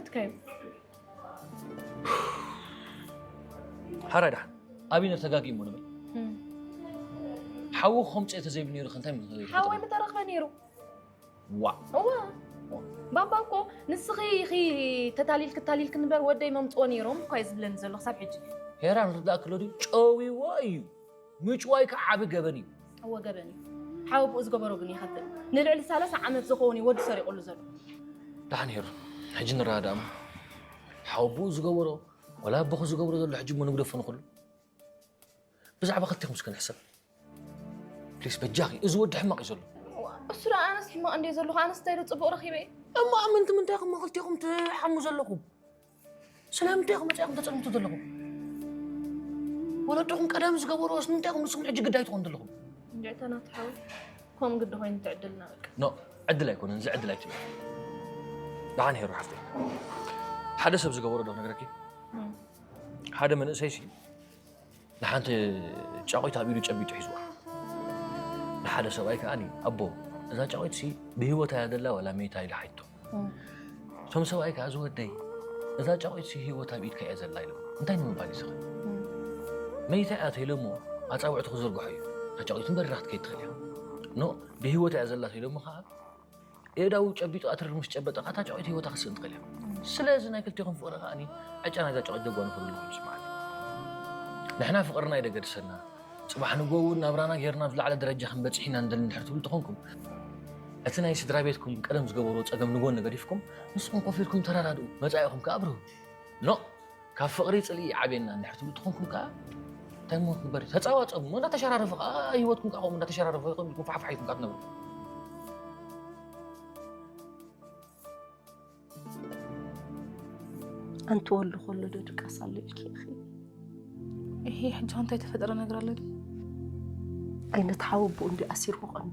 ትካዩ ሓራይ ደሓን ኣብይነር ተጋጊ እሞ ንበል ሓዉ ከምፅኦ ተዘይብል ነይሩ ከ እንታይ ምን ሓወይ ምተረኽበ ነይሩ ዋ እዋ ባባ እኮ ንስኺ ኢኺ ተታሊልክ ተታሊልክ ንበር ወደይ መምፅኦ ነይሮም እኳ እዩ ዝብለኒ ዘሎ ክሳብ ሕጂ ሄራን ርዳእ ክሎ ድዩ ጨዊዎ እዩ ምጭዋይ ከዓ ዓቢ ገበን እዩ እወ ገበን እዩ ሓወብኡ ዝገበሮ ግን ይኸፍል ንልዕሊ ሰላሳ ዓመት ዝኸውን እዩ ወዲ ሰሪቑሉ ዘሎ ደሓን ሄሩ ሕጂ ንረዳዳእ እሞ ሓወብኡ ዝገበሮ ወላ ኣቦኹ ዝገብሮ ዘሎ ሕጂ እሞ ንግደፎ ንኽሉ ብዛዕባ ክልቴኹም እስከ ንሕሰብ ፕሊስ በጃኺ እዚ ወዲ ሕማቕ እዩ ዘሎ እሱ ደኣ ኣነስ ሕማቕ እንደ ዘለኹ ኣነስ እንታይ ዶ ፅቡቕ ረኺበ እሞ ኣመንቲ ምንታይ ኢኹም ክልቴኹም ትሓሙ ዘለኹም ስለምንታይ ኢኹም መፅእኹም ተፀልምቱ ዘለኹም ወለድኹም ቀደም ዝገበርዎስ ንምንታይ ኢኹም ንስኹም ሕጂ ግዳይ ትኾኑ ዘለኹም እንድዕታ ናትሓዊ ከም ግዲ ኮይኑ ትዕድልና በቃ ኖ ዕድል ኣይኮነን እዚ ዕድል ኣይትብል ደሓን ሄሩ ሓፍተይ ሓደ ሰብ ዝገበሮ ዶ ነግረኪ ሓደ መንእሰይ ሲ ንሓንቲ ጫቑት ኣብ ኢዱ ጨቢጡ ሒዝዋ ንሓደ ሰብኣይ ከኣ ኣቦ እዛ ጫቑት ሲ ብህይወት እያ ዘላ ዋላ መይታ ኢሉ ሓይቶ እቶም ሰብኣይ ከኣ ዝወደይ እዛ ጫቑት ሲ ህይወት ኣብ ኢድካ እያ ዘላ ኢሎም እንታይ ንምባል ይስኽል መይታ እያ ተኢሎሞ ኣጻውዕቲ ክዝርግሖ እዩ እታ ጫቑት በሪራ ክትከይድ ትኽእል እያ ኖ ብህይወት እያ ዘላ ተኢሎሞ ከኣ ኤዳው ጨቢጡ ኣትርር ምስ ጨበጠ ካታ ጨቂት ህይወታ ክስእን ትኽእል እያ ስለዚ ናይ ክልቴኹም ፍቕሪ ከዓኒ ዕጫ ናይዛ ጨቂት ደጓኑ ክህሉ ይስማዓኒ ንሕና ፍቕርና ይደገድሰና ፅባሕ ንጎ እውን ናብራና ጌርና ኣብ ዝለዓለ ደረጃ ክንበፅሕ ኢና ንደሊ እንድሕር ትብሉ ተኾንኩም እቲ ናይ ስድራ ቤትኩም ቀደም ዝገበርዎ ፀገም ንጎኒ ገዲፍኩም ንስኹም ኮፍ ኢልኩም ተረዳድኡ መፃኢኹም ከኣ ኣብርሁ ኖ ካብ ፍቕሪ ፅልኢ ይዓብየና እንድሕር ትብሉ ተኾንኩም ከኣ እንታይ ሞ ክግበር እዩ ተፃዋፀሙ ሞ እንዳተሸራረፉ ከኣ ህይወትኩም ከኣ ከምኡ እንዳተሸራረፉ ይኹም ኢልኩም ፋሕፋሕ ኢልኩም ከኣ ትነብሩ ኣንትወሉ ከሎ ዶ ድቃስ ኣሎ ኢልኪ ኢኺ ይሄ ሕጂ እንታይ ተፈጠረ ነገር ኣለ ድዩ ኣይነት ሓወቦ እንዲ ኣሲርዎ ቀኒ